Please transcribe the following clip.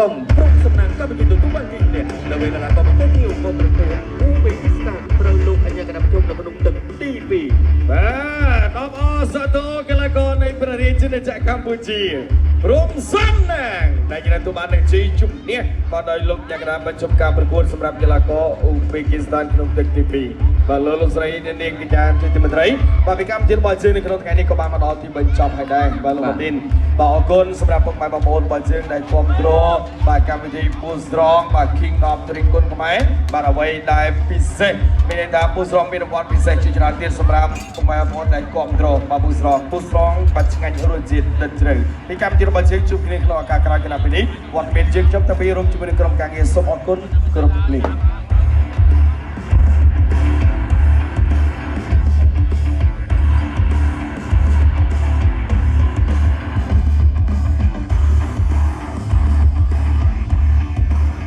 មព្រំសំណាងកម្ពុជាទទួលបានជ័យជំនះនៅពេលកីឡាករបង្គោលខៀវមកប្រទេសអ៊ូបេគីស្ថានត្រូវលោកអញ្ញាកណ្ដាលប្រជុំនៅក្នុងទឹកទី2 បាទអបអរសាទរកីឡាករនៃព្រះរាជាណាចក្រកម្ពុជារំសំណាងដែលទទួលបាននឹងជ័យជំនះបាទដោយលោកអ្នកកណ្ដាលបញ្ចប់ការប្រកួតសម្រាប់កីឡាករអ៊ូបេគីស្ថានក្នុងទឹកទី2បាទលោកលោកស្រីអ្នកនាងកញ្ញាជាទីមេត្រីបាទពីកម្មវិធីរបស់យើងនៅក្នុងថ្ងៃនេះក៏បានមកដល់ទីបញ្ចប់ហើយដែរបាទលោកម៉ាទីនបាទអរគុណសម្រាប់ពុកម៉ែបងប្អូនរបស់យើងដែលគាំទ្របាទកម្មវិធី ពូស្រងបាទ King of ទ្រីគុណខ្មែរបាទអ្វីដែលពិសេសមានន័យថាពូស្រងមានរង្វាន់ពិសេសជាច្រើនទៀតសម្រាប់ពុកម៉ែបងប្អូនដែលគាំទ្របាទពូស្រងពូស្រងបាទឆ្ងាញ់រសជាតិដិតជ្រៅពីកម្មវិធីរបស់យើងជួបគ្នាក្នុងឱកាសក្រោយគណៈពេលនេះវត្តមានយើងខ្ញុំតាពីរួមជាមួយនឹងក្រុមការងារសូមអរគុណគ្រប់លា។